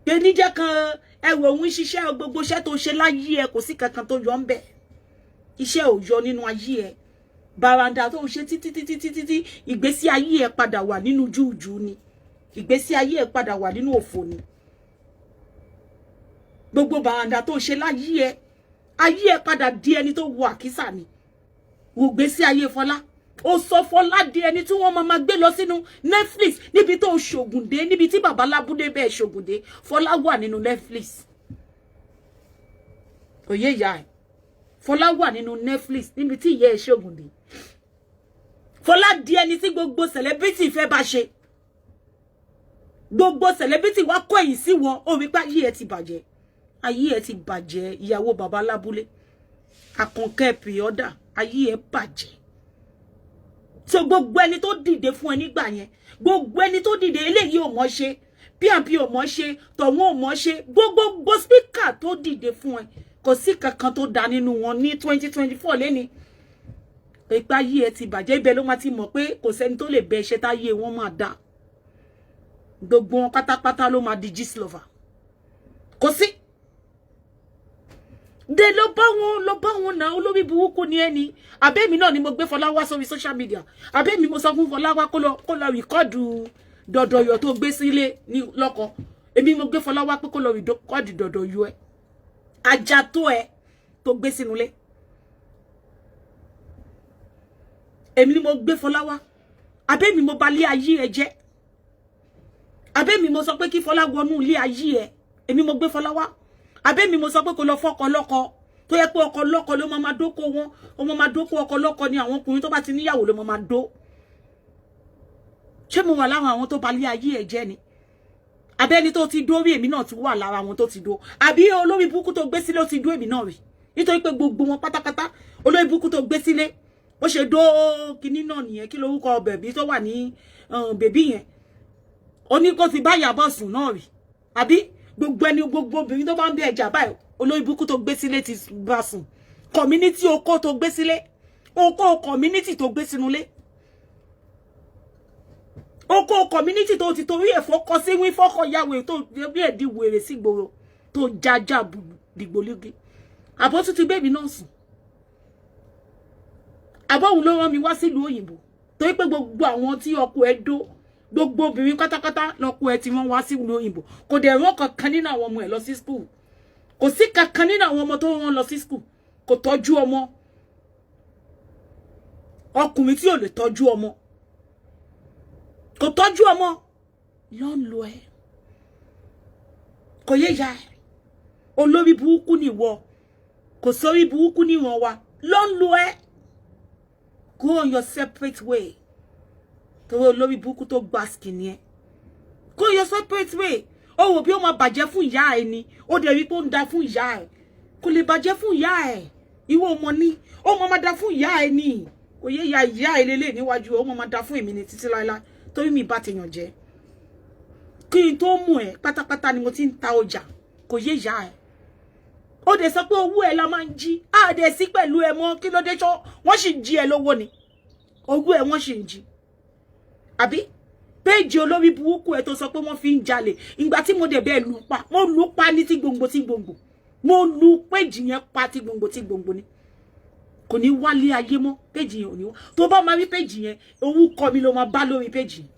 pé níjẹ́ kan ẹrù òun ṣiṣẹ́. Gbogbo iṣẹ́ tó ṣe láyé ẹ, kò sí kankan tó yọ ń bẹ̀. Iṣẹ́ ò yọ nínú ayé ẹ. Bàràǹdà tó ṣe títí títí títí tí ìgbésí ayé ẹ padà wà nínú júùjù ni. Ìgbésí ayé ẹ padà wà nínú òfò ni. Gbogbo bàràǹdà tó ṣe láyé ẹ, ayé ẹ padà di ẹni tó wọ àkísà ni. Wò gbésí ayé Fọlá. Ó sọ Fọlá di ẹni tí wọ́n máa gbé lọ sínú Netflix, níbi tó ṣògùn dé, níbi tí bàbá lábúdé bẹ́ẹ̀ ṣògùn dé. Fọlá wà nínú Netflix. Òye ìyá ẹ̀, Fọlá wà nínú Netflix níbi tí ìyá ẹ̀ ṣògùn dé. Fọlá di ẹni tí gbogbo celebrity fẹ́ bá ṣe. Gbogbo celebrity wá kọ́ èyí sí wọn. Ó rí pé ayé ẹ̀ ti bàjẹ́, ayé ẹ̀ ti bàjẹ́. Ìyàwó bàbá lábúlé, Àkànkẹ́ pìọ́dà, ayé ẹ̀ bàjẹ́. So gbogbo ẹni tó dìde fún ẹ nígbà yẹn, gbogbo ẹni tó dìde, eléyìí ò mọ̀ ṣe, pnp ò mọ̀ ṣe, tọ̀hún ò mọ̀ ṣe, gbogbo speaker tó dìde fún ẹ, kò sí kankan tó da nínú wọn ní 2024 lẹ́ni. Pé ayé ẹ ti bàjẹ́, ibẹ̀ ló máa ti mọ̀ pé kò sẹ́ni tó lè bẹ iṣẹ́ táyé wọn máa da. Gbogbo wọn pátápátá ló máa di gistlover. Kò sí de. Lọ bá wọn, lọ bá wọn náà. Olórí burúkú ni ẹni. Àbẹ́mi náà ni mo gbé Fọlá wá sórí social media. Àbẹ́mi mo sọ fún Fọlá wá kó lọ record dọ̀dọ̀yọ̀ tó gbé sílé ní lọ́kọ. Èmi mo gbé Fọlá wá pé kó lọ record dọ̀dọ̀yọ̀ ẹ, ajá tó ẹ tó gbé sínú ilé. Èmi ni mo gbé Fọlá wá. Àbẹ́mi mo bà lé ayé ẹ jẹ́. Àbẹ́mi mo sọ pé kí Fọlá wọnú ilé ayé ẹ. Èmi mo gbé Fọlá wá. Àbẹ́mi mo sọ pé kó lọ fọ́kọ lọ́kọ, tó yẹ pé ọkọ lọ́kọ ló máa dóko wọn. Ó máa dóko ọkọ lọ́kọ ni. Àwọn ọkùnrin tó bá ti níyàwó ló máa dó. Ṣé mo wà láwọn àwọn tó bà lé ayé ẹ jẹ́ ni? Àbẹ́ni tó ti dó rí, èmi náà ti wà lára àwọn tó ti dó. Àbí olórí burúkú tó gbé sílé, ó ti dó èmi náà rí, nítorí pé gbogbo wọn pátápátá, olórí burúkú tó gbé sílé, ó ṣe dó kinní náà nìyẹn. Kí lorúkọ bẹ̀bí tó wà ní bèbí yẹn? Ó ní kó ti bá Ìyábọ̀ sùn náà rí. Àbí gbogbo ẹni, gbogbo obìnrin tó bá ń bẹ ẹjà báyìí, olórí burúkú tó gbé sílé ti bá sùn. Community oko tó gbé sílé, oko community tó gbé sínú ilé, oko community tó ti torí ẹ̀ fọ́kọ sí wí fọ́kọ yàwó tó bí ẹ̀ di wèrè sí gbòòrò tó jájá dìgbòlugi. Àbọ̀ tún ti bẹ́ẹ̀mí náà sùn. Àbọ̀hún ló rán mi wá sílùú òyìnbó, torí pé gbogbo àwọn tí ọkọ ẹ̀ dó, gbogbo obìnrin pátápátá lọkọ ẹ̀ tí wọ́n wá sílùú òyìnbó. Kò dẹ̀ rán kankan nínú àwọn ọmọ ẹ̀ lọ sí school. Kò sí kankan nínú àwọn ọmọ tó rán lọ sí school. Kò tọ́jú ọmọ. Ọkùnrin tí ò lè tọ́jú ọmọ, kò tọ́jú ọmọ ló ń lo ẹ. Kò yé ya ẹ. Olórí burúkú ni ìwọ. Kò sórí burúkú níwọ̀n wa ló ń lo ẹ. Go on your separate way, torí olórí burúkú tó gba skin ẹ. Go your separate way. Ó wò bí ó máa bàjẹ́ fún ìyá ẹ ni. Ó dẹ̀ rí pé ó ń da fún ìyá ẹ. Kò lè bàjẹ́ fún ìyá ẹ. Ìwọ ọmọ ní ó máa da fún ìyá ẹ ni. Kò yé ya ìyá ẹ lélẹ̀ níwájú. Ó máa da fún èmi ní títí láéláé, torí mi bá ti yàn jẹ́. Kí n tó mú ẹ pátápátá ni mo ti ń ta ọjà. Kò yé ìyá ẹ. Ó dẹ̀ sọ pé owó ẹ la máa ń jí. Á dẹ̀ sí pẹ̀lú ẹ mọ́. Kí ló dé? Ṣọ́ wọ́n sì ń jí ẹ lówó ni? Owó ẹ wọ́n sì ń jí, àbí? Péèjì olórí burúkú ẹ tó sọ pé wọ́n fi ń jalè, ìgbà tí mo dẹ̀ bẹ́ẹ̀ lù pa, mo lù pa ní tí gbòǹgbò tí gbòǹgbò. Mo lu péèjì yẹn pa tí gbòǹgbò tí gbòǹgbò ni. Kò ní wálé ayé mọ́. Péèjì yẹn ò ní wá. Tó bá máa rí péèjì yẹn, orúkọ mi ló máa bá lórí péèjì yẹn.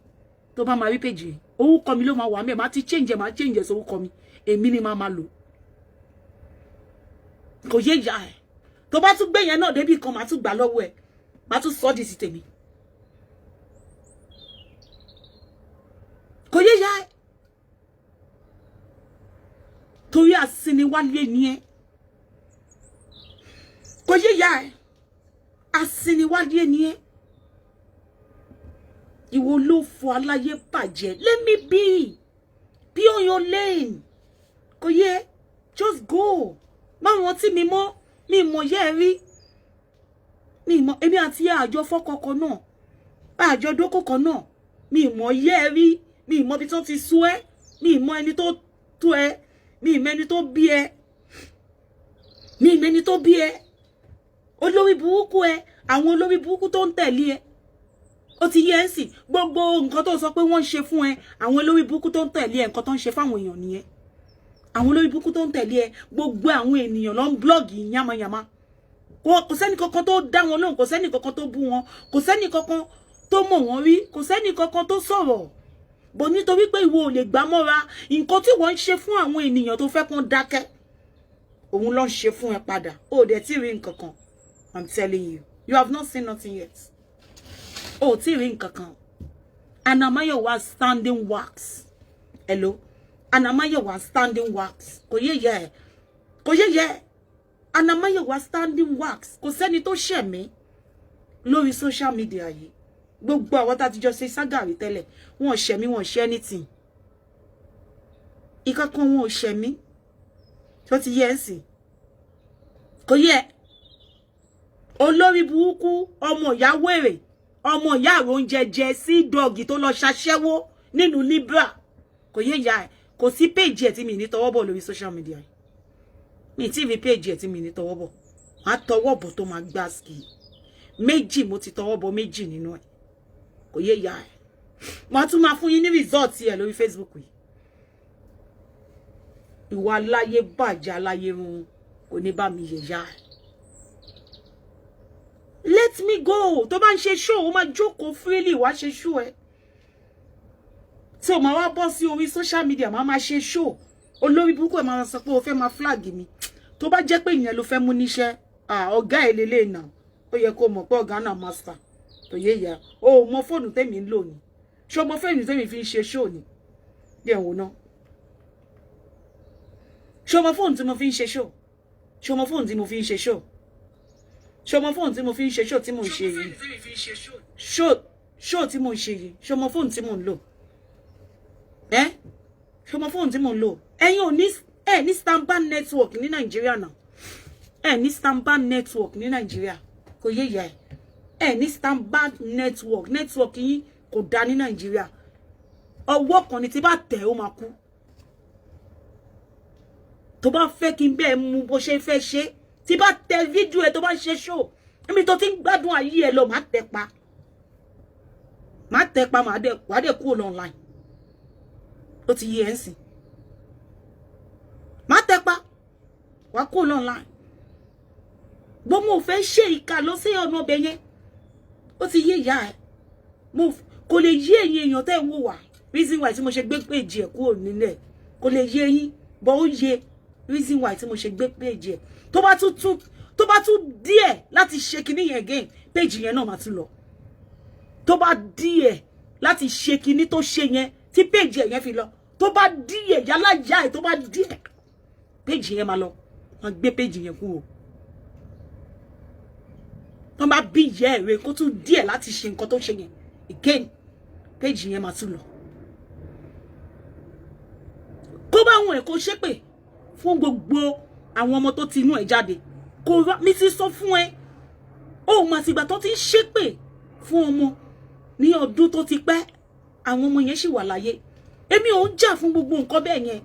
Tó bá máa rí péèjì yẹn, orúkọ mi ló máa wà mẹ́ẹ̀. Máa ti change ẹ̀, máa change ẹ̀ sórúkọ mi. Èmi ni máa máa lò. Kò yé ìyá ẹ̀. Tó bá tún gbé yẹn náà débi kan, máa tún gbà lọ́wọ́ ẹ̀, máa tún sọ di ti tèmi. Kò yé ìyá ẹ̀, torí àsiniwálé ni ẹ. Kò yé ìyá ẹ̀, àsiniwálé ni ẹ. Ìwọ ló fọ aláyé bàjẹ́. Let me be on your lane. Kò yé, just go. Má rántí mi mọ́. Mi mọ̀ yẹ́ ẹ rí, mi mọ̀. Èmi àti àjọ fọ́kọkọ náà, àjọ dókòkọ náà. Mi mọ̀ yẹ́ ẹ rí, mi mọ̀ bí tó ti sú ẹ, mi mọ̀ ẹni tó tó ẹ, mi mọ̀ ẹni tó bí ẹ, mi mọ̀ ẹni tó bí ẹ. Olórí burúkú ẹ, àwọn olórí burúkú tó ń tẹ̀lé ẹ, ó ti yẹ ẹ sì. Gbogbo nǹkan tó sọ pé wọ́n ń ṣe fún ẹ, àwọn olórí burúkú tó ń tẹ̀lé ẹ, nǹkan tó ń ṣe fáwọn èèyàn nìyẹn. Àwọn olórí burúkú tó ń tẹ̀lé ẹ, gbogbo àwọn ènìyàn ló ń blog yamayama. Kò sẹ́ni kankan tó dá wọn lóhùn, kò sẹ́ni kankan tó bú wọn, kò sẹ́ni kankan tó mọ̀ wọ́n rí, kò sẹ́ni kankan tó sọ̀rọ̀ bọ̀, nítorí pé ìwọ ò lè gbá mọ́ra. Nǹkan tí wọ́n ń ṣe fún àwọn ènìyàn tó fẹ́ kán dákẹ́, òun ló ń ṣe fún ẹ padà. Ó dẹ̀ tí rí nǹkan kan. I'm telling you, you have not seen nothing yet. Ó tí rí nǹkan kan. Anamayowa standing wax. Hello, Anamayowa standing wax. Kò yé yẹ ẹ, kò yé yẹ. Anamayowa standing wax. Kò sẹ́ni tó ṣẹ̀ mí lórí social media yìí. Gbogbo àwọn tá a ti jọ ṣe ságàrí tẹ́lẹ̀, wọn ò ṣẹ̀ mí, wọn ò ṣe anything ìkankan, wọn ò ṣẹ̀ mí. Tó ti yẹ ẹ́ sìn, kò yẹ. Olórí burúkú, ọmọ ìyá wèrè, ọmọ ìyá àrò oúnjẹ jẹ sí dọ́ọ̀gì tó lọ ṣaṣẹ́wó nínú Libra. Kò yé ìyá ẹ̀. Kò sí péjì ẹ̀ tí mi ní tọwọ́ bọ̀ lórí social media. Mi tí rí péjì ẹ̀ tí mi ní tọwọ́ bọ̀. Máa tọwọ́ bọ̀ tó máa gbá ski méjì. Mo ti tọwọ́ bọ̀ méjì nínú ẹ̀. Kò yé ìyá ẹ̀. Màá tún máa fún yín ní result ẹ̀ lórí Facebook yìí. Ìwà aláyé bàjẹ́, aláyé run, kò ní bá mi yẹ̀yà ẹ̀. Let me go. Tó bá ń ṣe show, ó máa jókòó freely wá ṣe show ẹ. Tí o máa wá bọ́ sí orí social media, máa máa ṣe show olórí burúkú ẹ̀, máa sọ pé o fẹ́ máa flag mi. Tó bá jẹ́ pé ìyẹn ló fẹ́ mú níṣẹ́, ọ̀gá ẹ̀ lélẹ̀ náà, ó yẹ kó mọ̀ pé ọ̀gá náà master tó yé ìyá. O mọ fóònù tèmi ń lò ní? Ṣé o mọ fóònù tèmi fi ń ṣe show ni? Díẹ̀ wò náà. Ṣé o mọ fóònù tí mo fi ń ṣe show? Ṣé o mọ fóònù tí mo fi ń ṣe show? Ṣé o mọ fóònù tí mo fi ń ṣe show tí mo ń ṣe yìí? Show tí mo ń ṣe yìí, ṣé o mọ fóònù tí mo ń lò ẹ? Ṣé o mọ fóònù tí mo ń lò? Ẹ̀yin ò ní ẹ ní standby network ní Nàìjíríà náà. Ẹ ní standby network ní Nàìjíríà. Kò yé ìyá ẹ. Ẹ ní standby network. Network yín kò dá ní Nàìjíríà. Ọwọ́ kan ni tí bá tẹ̀, ó máa kú. Tó bá fẹ́ kí n bẹ́ẹ̀ mú bó ṣe fẹ́ ṣe, tí bá tẹ fídíò ẹ tó bá ṣe show níbi tó ti ń gbádùn ayé ẹ lọ, má tẹ pa, má tẹ pa, má dẹ wà dẹ kúrò online. Ó ti yé ẹ ń sìn. Má tẹ pa, wà kúrò online. Gbogbo mo fẹ́ ṣe ìkà lọ sí ọ̀nà ọbẹ̀ yẹn. Ó ti yé ìyá ẹ. Mo kò lè yé ẹ̀yin èèyàn tẹ́ ń wò wá. Reason why tí mo ṣe gbé péjì ẹ̀ kúrò nílẹ̀ kò lè yé yín, bọ́ ó yé. Reason why tí mo ṣe gbé péjì ẹ̀, tó bá tún díẹ̀ láti ṣe kinní yẹn again, péjì yẹn náà máa tún lọ. Tó bá díẹ̀ láti ṣe kinní tó ṣe yẹn tí péjì ẹ̀ yẹn fi lọ, tó bá díẹ̀ yálà yá ẹ̀, tó bá díẹ̀, péjì yẹn máa lọ. Wọ́n gbé péjì yẹn kúrò. Tó bá bí ìyá ẹ̀ rẹ̀ kó tún díẹ̀ láti ṣe nǹkan tó ṣe yẹn again, péjì yẹn máa tún lọ. Kó bá wọn ẹ̀ kó ṣépè fún gbogbo àwọn ọmọ tó ti inú ẹ̀ jáde. Kò rọ mi ti sọ fún ẹ. Ó mà tìgbà tó ti ń ṣépè fún ọmọ ní ọdún tó ti pẹ́, àwọn ọmọ yẹn sì wà láyé. Èmi ò ń jà fún gbogbo nǹkan bẹ́ẹ̀ yẹn.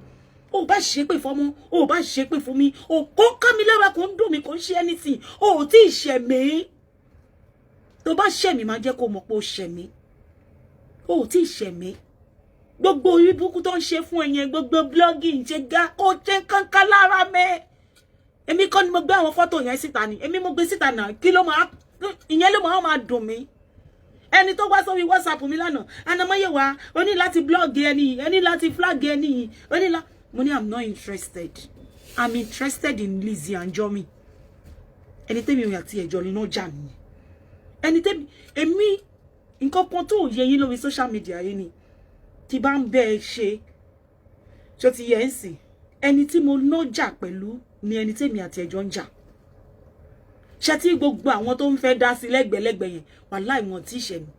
O bá ṣépè fọmọ, o bá ṣépè fún mi, o kò ká mi lára, kò ń dùn mí, kò ń ṣe anything. O ò tí ì ṣẹ̀ mí. Tó bá ṣẹ̀ mí, máa jẹ́ kó mọ̀ pé o ṣẹ̀ mí. O ò tí ì ṣẹ̀ mí. Gbogbo orí burúkú tó ń ṣe fún ẹ̀yẹn, gbogbo blogging ṣe ga, kó ṣe kankan lára mẹ́. Èmi kọ́ ni mo gbé àwọn fọ́tò yẹn síta ni? Èmi mo gbé síta náà. Kí ló máa ìyẹn ló máa dùn mí? Ẹni tó wá sórí WhatsApp mi lánàá, anamáyéwá, ó ní láti blog ẹni yìí, ẹni láti flag ẹni yìí, ó ní lá. Mo ní, "I'm not interested. I'm interested in Lizzy Anjorin." Ẹni tẹ́mi àti ẹ̀jọ̀ náà jà nìyẹn. Ẹni tẹ́mi èmi, nǹkan kan tó yẹ yín lórí social media yìí ni tí bá ń bẹ́ ẹ ṣe, ṣó ti yẹ ń sìn? Ẹni tí mo nájà pẹ̀lú ni ẹni tẹ́mi àti ẹ̀jọ̀ ń jà. Ṣe tí gbogbo àwọn tó ń fẹ́ dá sí lẹ́gbẹ̀lẹ́gbẹ̀ yẹn, wàláì, wọn tí ṣẹ̀ mí,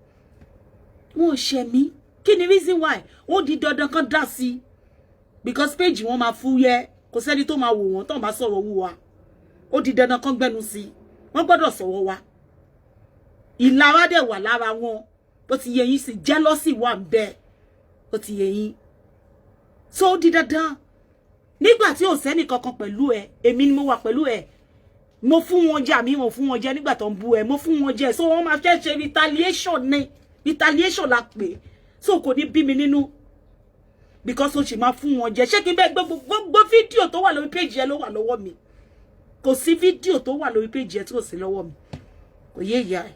wọn ò ṣẹ̀ mí. Kí ni reason why ó di dandan kan dá sí? Because page wọn máa fúyẹ́, kò sẹ́ni tó máa wò wọ́n tán bá sọ̀rọ̀ wù wá. Ó di dandan kan gbẹ́nu sí, wọ́n gbọ́dọ̀ sọ̀rọ̀ wa. Ìlara dẹ̀ wà lára wọn, bó ti yẹ yín sí. Jealousy wà ń bẹ́ẹ̀, ó ti yẹ yín. So ó di dandan nígbà tí ò sẹ́ni kankan pẹ̀lú ẹ, èmi ni mo wà pẹ̀lú ẹ. Mo fún wọn jẹ àmì wọn fún wọn jẹ nígbà tó ń bú ẹ, mo fún wọn jẹ. So wọn máa fẹ́ ṣe retaliation ní, retaliation la pè. So kò ní bí mi nínú because ó sì máa fún wọn jẹ. Ṣé kí n bẹ́ẹ̀ gbogbo fídíò tó wà lórí page ẹ ló wà lọ́wọ́ mi. Kò sí fídíò tó wà lórí page ẹ tí kò sí lọ́wọ́ mi. Kò yé ìyá ẹ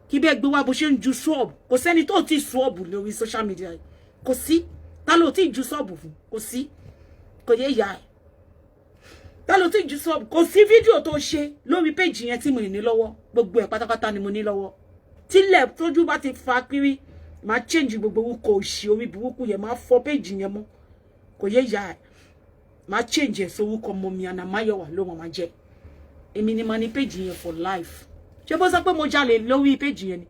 kí bẹ́ẹ̀ gbé wá bó ṣe ń ju sub. Kò sẹ́ni tó ti sub lórí social media. Kò sí. Ta ló ti ju sub fún? Kò sí. Kò yé ìyá ẹ. Ta ló ti ju sub? Kò sí fídíò tó ṣe lórí page yẹn tí mo ní lọ́wọ́. Gbogbo ẹ̀ pátápátá ni mo ní lọ́wọ́. Tílẹ̀ tójú bá ti fa kiri, máa change gbogbo orúkọ òṣì orí burúkú yẹn, máa fọ page yẹn mọ́. Kò yé ìyá ẹ. Máa change ẹ̀ sórúkọ ọmọ mi, Ànàmáyọ̀wá ló máa jẹ́. Èmi ni máa ní page yẹn for life. Ṣé bó sọ pé mo jalè lórí page yẹn ni?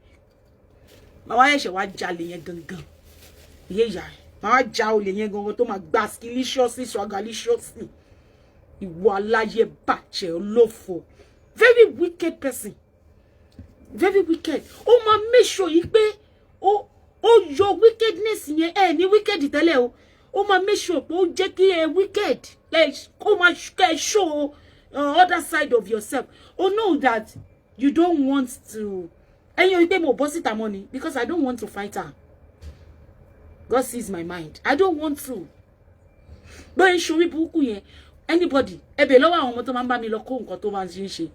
Màá wá ẹ̀ṣẹ̀ wá jalè yẹn gangan. Ìyé ìyá ẹ̀, màá wá ja olè yẹn gangan tó máa gba skiliciously, swagaliciously. Ìwọ aláyé bàjẹ́, olófo, very wicked person, very wicked. Ó máa make sure yìí pé ó yọ wickedness yẹn. Ẹ ní wicked tẹ́lẹ̀ o. Ó máa make sure pé ó jẹ́ kí ẹ wicked, ó máa kẹ́ ẹ show other side of yourself. Oh, know that you don't want to. Ẹ̀yin ò rí pé mo bọ́ síta mọ́ ni because I don't want to fight her. God sees my mind. I don't want to. Bóyá ìṣòrí burúkú yẹn, anybody ẹ bèèrè lọ́wọ́ àwọn ọmọ tó máa ń bá mi lọ kó nǹkan tó máa ń ṣe,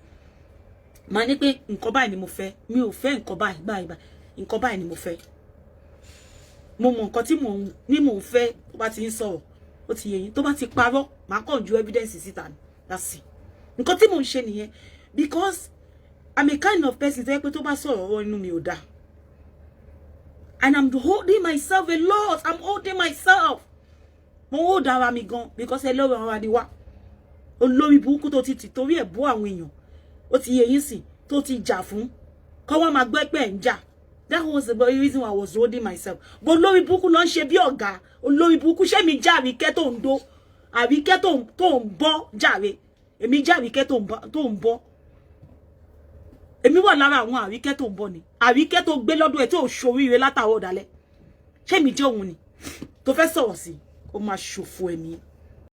màá ní pé nǹkan báyìí ni mo fẹ́, mi ò fẹ́ nǹkan báyìí báyìí báyìí, nǹkan báyìí ni mo fẹ́. Mo mọ nǹkan tí mò ń ní mò ń fẹ́. Tó bá ti ń sọ̀rọ̀, ó ti yé yín. Tó bá ti parọ́, màá kàn ju evidence síta ni. That's it. Nǹkan tí mò ń ṣe nìyẹn because I'm a kind of person tó yẹ pé tó bá sọ̀rọ̀, ọ̀rọ̀ inú mi ò dáa, and I'm holding myself a lot. I'm holding myself. Mo hold ara mi gan because ẹlẹ́rọ ara ni wá. Olórí burúkú tó ti tì torí ẹ̀ bú àwọn èèyàn, ó ti yé yín sìn, tó ti jà fún kọ́ wá máa gbẹ́ pẹ́ ń jà. That was the reason why I was holding myself. But olórí burúkú ló ń ṣe bí ọ̀gá. Olórí burúkú, ṣé mi já Àríkẹ́ tó ń dó, Àríkẹ́ tó ń bọ́ jàre? Èmi já Àríkẹ́ tó ń bọ́? Èmi wà lára àwọn Àríkẹ́ tó ń bọ̀ ni? Àríkẹ́ tó gbé lọ́dún ẹ̀ tí ò ṣoríire látàwọn ọ̀dàlẹ̀, ṣé mi jẹ́ òun ni tó fẹ́ sọ̀rọ̀ sí? Ó máa ṣòfò ẹ̀mí.